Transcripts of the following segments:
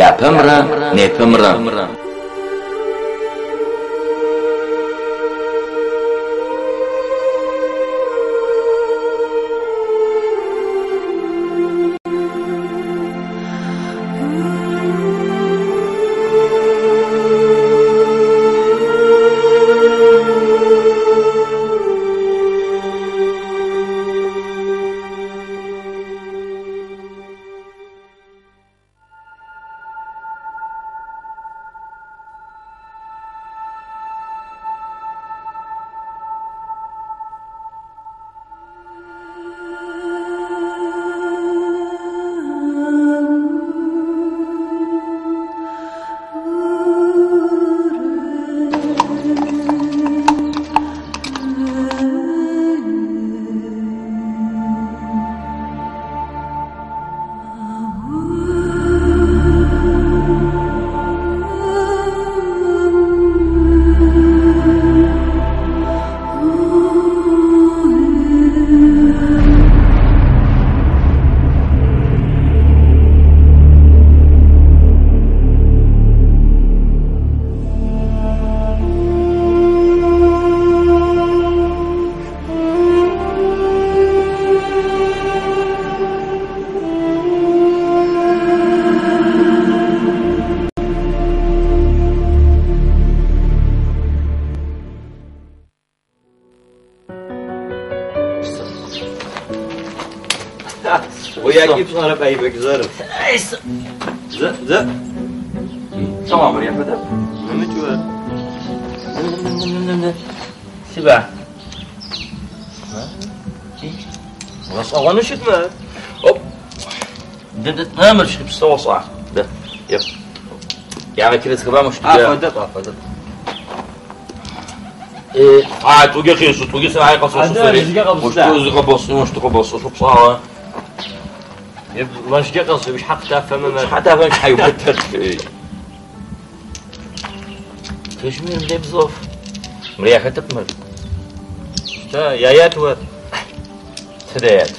Апэмрэ непэмрэ. وياك بصراحة بايبك زرب ز ز تمام يا فتى. سبعة. غص شت ما أوب. ده نامر شو بسوا صح. ده يب. يعني كده تخبا مش افدت افدت. إيه توجي خيسو توجي ساعة قصص سوري. وش قبص وش تقبص شو بصاوة. يب مش قص مش حق تفهم مش حتى فهم حيوتر. تجمير ملي بزوف. مريحة تكمل. يا يا تور. تديت.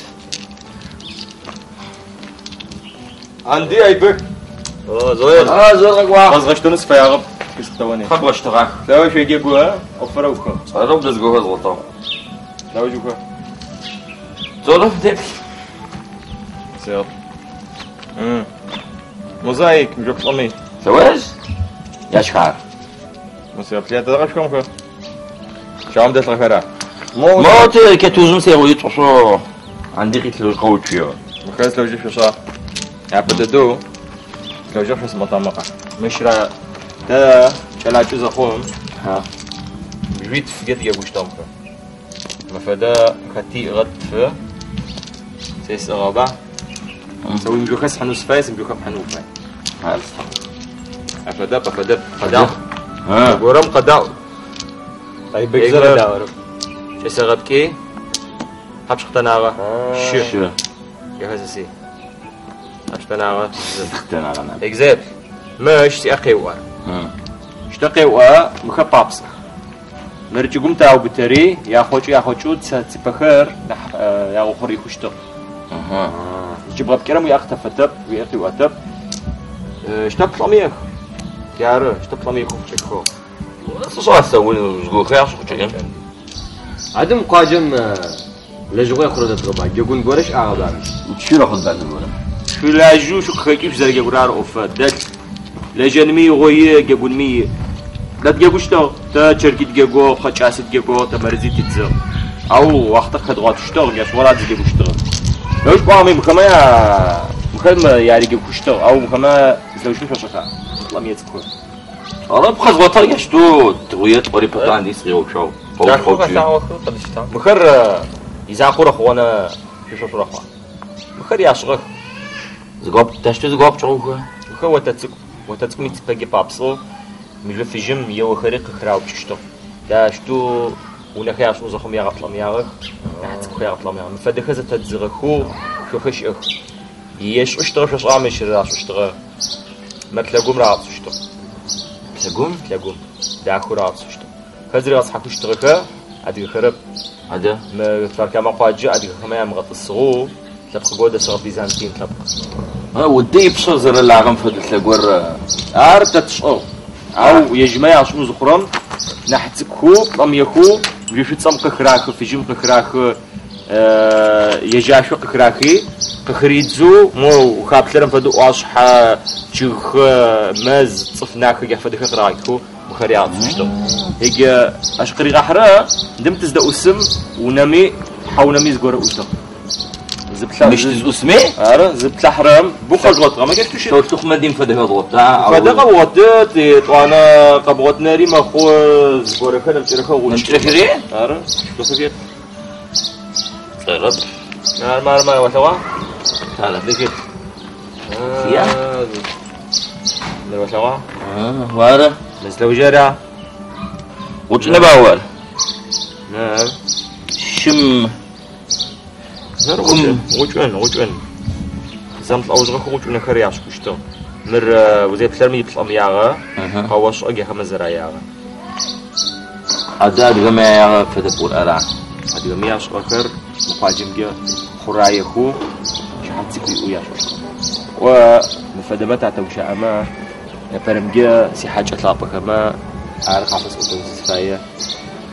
عندي ايبك. زوير. زوير غوا. بس غشتو نصف يا غب. كستواني. خب غشتغا. لا شو يجيبوها اوفروكا. صاروا بلزقوها زغطا. لا وجوكا. زولف ديك. سير. موزايك مجوك طمي. زواج؟ يا شخار. مسير بلي تدغش كم شو عم دخل خرا. مو كتوزن سيغوي تحصو عندي غير تلوج قوتشيو. مخلص لو جيش شا. يا بدو لو جيش اسمه طمقة. مش را تا شلا جوز أخوهم. ها. جويت في جت جابوش طمقة. مفدا خطي غط في سيس غابة. سوي مجوخس حنوس فايس مجوخ حنوف فاي. ها. أفدا أفدا قداء. ها. ورم قداء. طيب بكزر داورم. شو سغبكي؟ حبش قتناغة. شو. شو. يا هزسي. حبش قتناغة. قتناغة نعم. إكزاب. ماش سي أقيوة. شتقيوة مخبابس. مرجي قمت أو بتري يا خوش يا خوشو تسبخر نح يا غخري خشتو. أها. جيب غب كرم ويا أختفتب ويا أخي وأتب. شتب طلميخ. يا رو شتب طلميخ وشكو. صار سوي زغو خيار شو تشجع. عدم قاجم لجوغي خرجت غبا جوجون غورش اغبا شو راح بعد ولا شو لاجو شو خيكيف زرقة قرار اوف دل لجنمي غوي جوجون مي لا تجوشتو تا تشركيت جوجو خشاست جوجو تمرزي تتزو او وقت خد غاتشتو جاش ورا جوجوشتو لوش بامي مخما مخما يعني جوجوشتو او مخما زوجش شخا لم يتكو انا بخز وطر يشتو تغويت قريب عندي صغير وشو مخر إذا قرأ خوانا شو شو رخوا مخر ياشغل زغاب تشتو زغاب شو مخر وتتسك وتتسك متبقي بابسو مجو في جم يو خريق خراو بشتو داشتو ونخي عشان زخم يا غطلم يا غخ نحتك يا غطلم يا مفدخ زتزغخو شو خش اخ يش اشتغل شو عامل شراش اشتغل ما تلاقوم راس اشتغل تلاقوم تلاقوم داخو راس اشتغل خزري راس حكوش تغخ أدي خرب هذا ما فركا ما قاجة أدي خما يا مغط الصغو تلبق جودة صغ بيزنطيين تلبق Удэ ипшъэр зэрэлагъэм фэдэу лъэгор. Ар тэ тшӏыгъ. Ау ежьмэ яшӏынэу зыхъурэм нахь цӏыкӏухэу, плӏэмыехэу, мыжъо шӏуцӏэм къыхырахы, фыжьым къыхырахы, ежьашъо къыхырахи, къыхыридзэу, мо ухаплъэрэм фэдэу ӏуашъхьэ, чъыгхэ, мэз, цӏыф нахэ джа фэдэхэр къырагъэкӏхэу мыхэр ягъэпсыщтыгъ. Еджэ ащ къыригъахьырэ дым тыздэӏусым унэми, хьэунэми зыгорэ ӏутыгъ. Мыщ тызӏусми? Ары, зыплъахьырэм бу къэжъугъотыгъэмэ джащ тыщыт. Толътухъумэ Мэдин фэдэ хэдгъота? Фэдэ къэбгъоты, тӏуанэ къэбгъотынэри мэхъу, зыгорэхэр нэмыкӏырэхэр гъучӏ. Нэмыкӏырэхэри? Ары, дохыхет. Цӏэрэп. Ары, мары, мары, олъэгъуа? Тарэбыхет. Я? Олъэгъуа? Ары. Мэзлэужьэра? Гъучӏынэба ор? Щым. Гъучӏын, гъучӏын. Зэмылӏэужыгъохэу гъучӏынэхэр яшӏыщтыгъ. Мыр узеплъырэм иплӏэмыягъэ, къэошӏэ джахэмэ зэраягъэ. Адэ адыгэмэ яягъэ фэдэ пӏур ара? Адыгэмэ яшӏыгъэхэр мы къуаджэмкӏэ хъураехэу, шыхьат цӏыкӏу иӏэу яшӏыщтыгъ. Кӏо, мы фэдэмэ татэгущыӏэмэ, непэрэмкӏэ сихьакӏэ лъапӏэхэмэ ар къафэсӏотэнэу сызфае.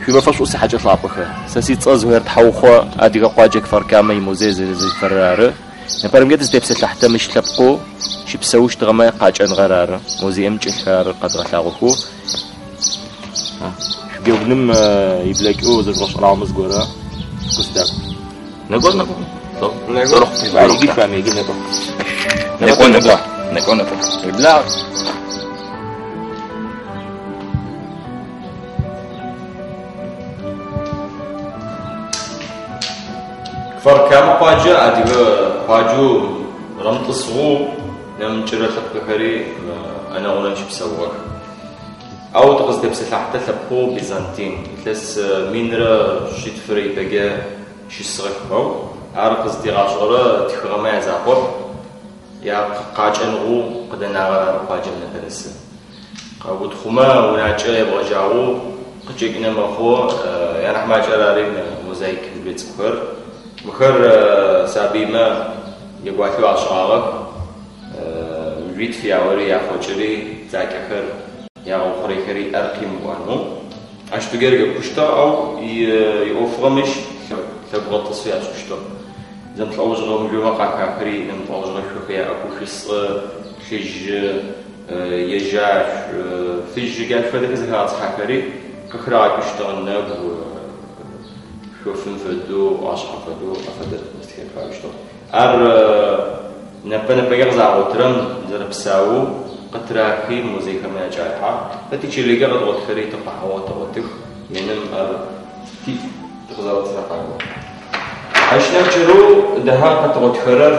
Шъуимэфэ шӏу сихьакӏэ лъапӏэхэр. Сэ сицӏэ Зухер Тхьаухъо, адыгэ къуаджэ Кфар-Камэ имузей зезыфэрэр ары. Непэрэмкӏэ тызтепсэлъыхьтэ мыщ лъэпкъэу щыпсэущтыгъэмэ къакӏэныгъэр ары. Музеим чӏылъхэр ары къэдгъэлъагъохэу. Шъуджэгуным иблэкӏэу зэжъугъэшӏэрагъэмэ зыгорэ къыздакӏу. Некӏо, некӏо. Шъуамеги, шъуамеги, некӏо. Некӏо, некӏо. Некӏо, некӏо. Еблагъ. Кфар-Камэ къуаджэ адыгэ къуаджэу рэмытӏысыгъэу нэмыкӏырэ лъэпкъхэри ӏэнэгъунэм щыпсэугъэх. Ау тыкъызтепсэлъыхьтэ лъэпкъэу Византин илъэс 1100 ипэкӏэ щысыгъэх ау ар къызтегъашӏэрэ тхыгъэмэ язакъоп я къакӏэныгъэу къыдэнагъэр ары къуаджэм нэпэнысы. Къэутхъумэ унакӏэ ебгъэжьагъэу къыкӏэкӏынэ мэхъу янахь макӏэр ары мозаик мыжъо цӏыкӏухэр. Мыхэр сабыймэ егуалъэу ашӏагъэх. Мыжъуитф яори яхъокӏыри цакӏэхэр ягъэухъурэйхэри ӏэр къимыӏуанэу. Ащ тугер гъэкӏущтыгъ, ау иӏофыгъэ мыщ лъэбгъэтӏысэу яшӏыщтыгъ. Зэмылӏэужыгъо мыжъомэ къахахыри, зэмылӏэужыгъо шъохэр яӏэхэу шъуцӏэ, плъыжьы, ежьашъу, фыжьы джащ фэдэхэр зэхагъэцхьахэри къыхырагъэкӏыщтыгъэ нэгу шъофым фэдэу, ӏуашъхьэ фэдэу афэдэ зэтхехащтыгъ. Ар нэпэ-нэпэкӏэ къызагъотырэм зэрэпсаоу къытырахи музейхэм якӏалъхьагъ. Тэ тичылэкӏэ къэдгъотхэри тыкъахьыгъэу тыгъотых. Еным ар ти тыкъызэрэтырахьагъ. Ащ нэмыкӏырэу дэхьэ къэтыгъотхэрэр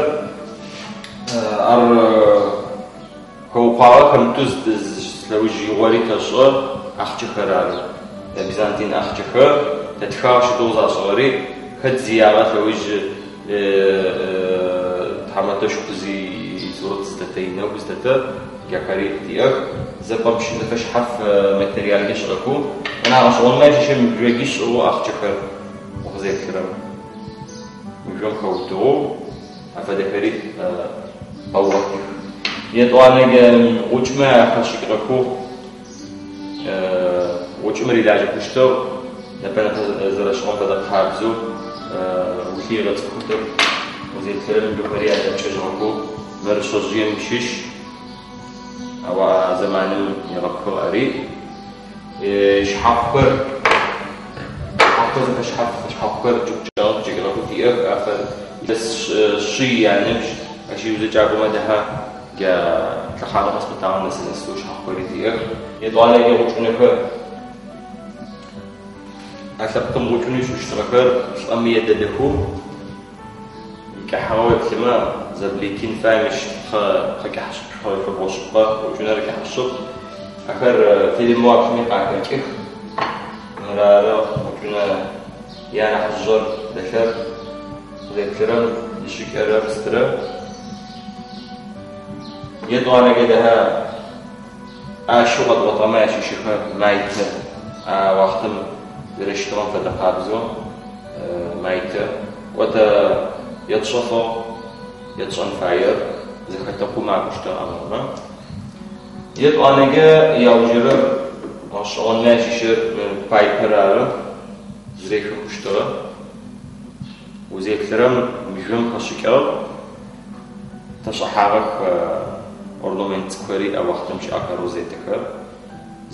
ар хэукъуагъэ хэмытэу зылъэуж игъори тэшӏэ ахъчэхэр ары. Византин ахъчэхэр тэтхагъ щыдэу зашӏыгъэри хэт зиягъэ лъэуж тхьамэтэшху зи сурэт зытэтэ инэгу зытэтэ джахэри тиӏэх. Зэпӏэпщын зэфэшъхьаф материалкӏэ шӏыгъэхэу анагъэшӏэгъонмэ ащыщэ мыжъоги шӏыгъэу ахъчэхэр укъызеплъырэм мыжъом хэутыгъэу афэдэхэри къэугъотых. Етӏуанэкӏэ гъучӏмэ ахэшӏыкӏыгъэхэу гъучӏым рилажьэхэщтыгъ. Нэпэ-нэпэ зэрэшӏыгъэм фэдэ къабзэу улъыигъэ цӏыкӏу узеплъырэм мыжъохэри алъэпкӏэжьыгъэхэу мыр шъэжъыем щыщ. Ау а зэманым егъэпхыгъ ари. Шъхьахъухэр шъхьахъухэр зэфэшъхьаф шъхьахъухэр чӏыгу чӏыгъэхэу тиӏэх. Ахэр илъэс шъий яныбжь ащ иузэкӏакӏомэ дэхьэ джа лъэхъанэ къэспытагъэм нэсынэсэу шъхьахъухэри тиӏэх. Етӏуанэкӏэ гъучӏынэхэр а лъэпкъым гъучӏынэу ишӏыщтыгъэхэр лӏэмые дэдэхэу икӏыхьагъэу еплъымэ зэблитын фай мыщ пхъэ кӏыхьэ шъыпкъэ, гъучӏынэр кӏыхьэ шъыпкъ. Ахэр фильмэу къахэкӏых. Мыр ары гъучӏынэ янахьыжъыр дэлъэр къызеплъырэм ишӏыкӏэрэ пстырэ. Етӏуанэкӏэ дэхьэ ащэу къэдгъотыгъэмэ ащыщыхэр майтэ. А уахътэм зэрэщытыгъэм фэдэ къабзэу майтэ. Кӏотэ етшӏэфыгъ, етшӏэн фаер. Зэхэтэкъоу макӏощтыгъ амыӏомэ. Етӏуанэкӏэ яужырэр гъэшӏэгъонмэ ащыщыр пайпэр ары, зырехы хъущтыгъэ. Узеплъырэм мыжъом хэшъыкӏыгъ. Тэшӏыхьагъэх орнамент цӏыкӏухэри, а уахътэм щыӏэхэ розетэхэр.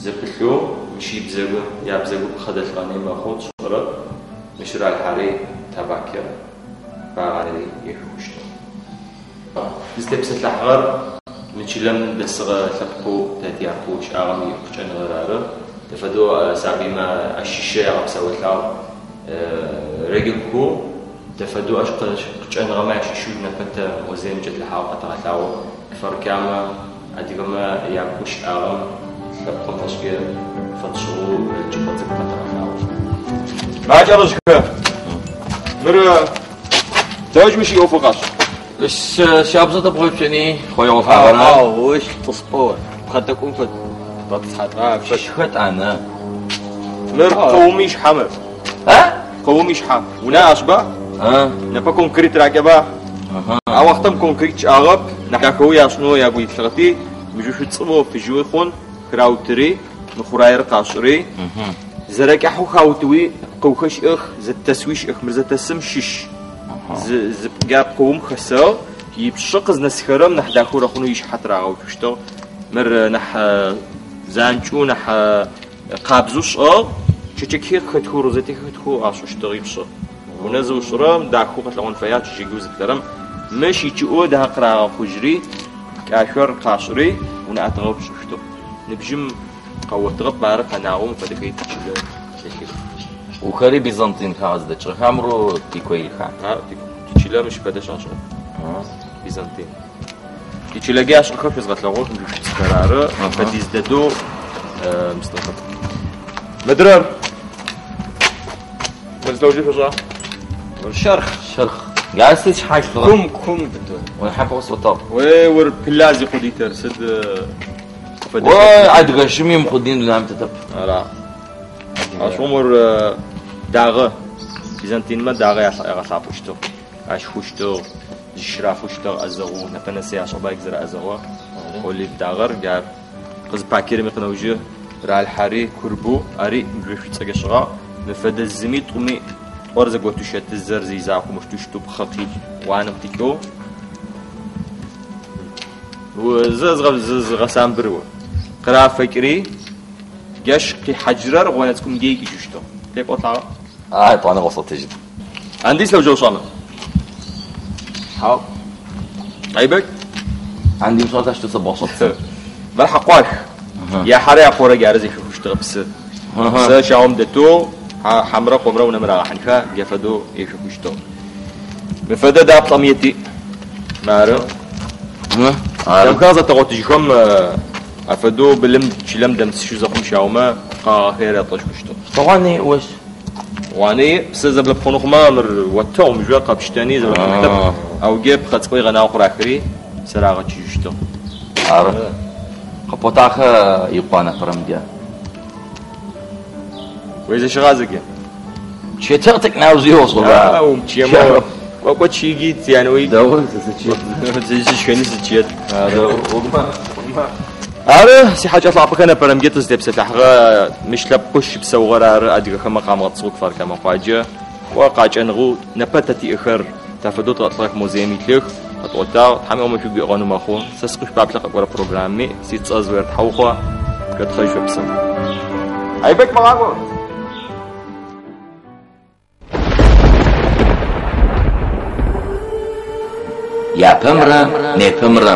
Зэпылъэу мыщ ибзэгу, ябзэгу пхъэ дэлъыгъэни мэхъу, тшӏэрэп. Мыщ ралъхьэри табакыр, багъэри ехы хъущтыгъ. Тызтепсэлъыхьагъэр мы чылэм дэсыгъэ лъэпкъэу тэ тяпэу щыӏагъэм икъыкӏэныгъэр ары. Тэ фэдэу сабыймэ ащыщэ ягъэпсэолъагъ рэджэгухэу, тэ фэдэу ащ къыкӏэныгъэмэ ащыщэу непэ тэ музеим кӏэтлъыхьагъэу къэтэгъэлъагъо Кфар-Камэ адыгэмэ япэу щыӏагъэм лъэпкъым фэшӏкӏэ фэтшӏыгъэу чӏыпӏэ цӏыкӏу къэтэгъэлъагъо. Макӏэ лӏыжъхэ, мыр тэжь мыщ иӏофэу къашӏ. Щабзэ тэбгъэуцони хъоигъофагъэра? Ау, ощ тӏысыпӏэу, пхъэтӏэкӏум фэд дэтӏысхьатӏа. Шхэт ӏанэ. Мыр пкъэум ишъхьа мыр. А? Пкъэум ишъхьа. Унэ ашӏба? А? Непэ конкрет ракӏэба? Аха. А уахътэм конкрет щыӏагъэп, нахь дахэу яшӏынэу ягу илъыгъэти, мыжъо шъуцӏымэу фыжьэуи хъун, хыраутыри, мы хъураер къашӏыри. Зэрэкӏахьэу хаутыуи пкъэухэр щыӏэх, зэтэсуи щыӏэх. Мыр зэтэсым щыщ. Зы джа пкъэум хэсыгъ, ипшъэ къызнэсыхэрэм нахь дахэу рэхъунэу ишъхьэ тырагъэуцущтыгъ. Мыр нахь занкӏэу, нахь къабзэу шӏыгъ, чэчэкхи хэтхэу, розети хэтхэу ашӏыщтыгъ ипшъэ. Унэ зыушӏырэм дахэу къэлъэгъон фэягъ, чыжьэгу зыплъэрэм. Мыщ ичъыӏэу дахэ къырагъэхъужьыри, кӏашъор къашӏыри, унэ ӏэтыгъэу пшӏыщтыгъ. Ныбжьым къэотыгъэп, мары къэнагъэу мыфэдэхэ тичылэ лъэлъых. Ухэри Византин хагъэздэкӏыгъэхэмрэ тикоилха? А, тичылэ мыщ фэдэ щашӏыгъ. Византин. Тичылэги ашӏыхэр шъузгъэлъэгъух, мыжъошъуцхэр ары, фэдиз дэдэу мыстыгъэхэп. Мыдрэр. Мыр злэужи шъушӏа? Шэрхъ. Шэрхъ. Газ шъхьашлыгъэ. Кум, кум быдо. Уахьапэ къысӏотагъ. Уе, ур пыла зикъудитэр, сыд фэдэ. О, адыгэ шым имыхъудин дунаим тэтэп. Ара. Ашӏом ур дагъэ. Византинмэ дагъэ ягъэлъапӏэщтыгъ. Ашхущтыгъ, зыщырафущтыгъ ӏэзэгъу, нэпэнэсэ яшӏэба зэрэӏэзэгъу. Олив дагъэр, джар къызпакерми къынэужьы ралъхьари, курбу, ари мыжъошъуцӏэкӏэ шӏыгъагъ. Мы фэдэ зыми тӏуми тӏор зэготу щэты, зэр зизакъо мыштущтэу пхъэ къикӏ, уанэм къикӏэу. Зэ зыгъэсамбыр о. Къырафэкӏыри, джащ къихьаджырэр гъонэ цӏыкӏум икӏыжьыщтыгъ. Тепӏолъагъэ. А, етӏуанэ къосӏотыжьыт. Анди слэужьэу шӏамэ. Хьау. Айбек? Анди мшӏата что сэбгъэшӏэт. Мыр хьакъуаш. Яхьэрэ якъорэ джары зэхихущтыгъэ псы. Псы щагъом дэтэу хьамрэ къомрэ унэм рагъэхьынхэ джа фэдэу ешъухущтыгъ. Мы фэдэ даплӏэм ети. Мары. Ары. Лъэпкъхэр зэтэгъотыжьхэм афэдэу былым чылэм дэмысыщэу зэхъум щаумэ къагъэхэр ятӏэжьхущтыгъ. Гъуани ощ. Гъуани псы зэблэпхъун хъумэ мыр отэгъу мыжъо къэпщтэни зэблэпхъущтэп. Ауге пхъэ цӏыкӏу игъэнагъо къырахыри зэрагъэчыжьыщтыгъ. Ары. Къэпӏотахэ икъуанэ пэрэмдя. Уезэщыгъазэкӏэ. Четыгъ тык наужьи ошӏыба. Умчемо. Кӏокӏо чиги тянои. Дэгъу сысычет. Зыщхэни сычет. Огма. Ары сихьакӏэ лӏапӏэхэр нэпэрэмкӏэ тызтепсэлъыхьыгъэ мыщ лъэпкъэу щыпсэугъэр ары адыгэхэмэ къамыгъэцӏыгъэу Кфар-Камэ къуаджэ. Кӏо къакӏэныгъэу непэ тэ тиӏэхэр тафэдэу дгъэтӏылъыгъэх музеим илъых. Къэтӏотагъ, Тхьэм иӏомэ шъугу иӏыгъэнэу мэхъу. Сэ сыкъышъупаплъэ къэкӏорэ программи сицӏэ Зуер Тхьаухъо шъотхъэжь шъопсэу. Айбек мыгъакӏо! Япэмрэ непэмрэ.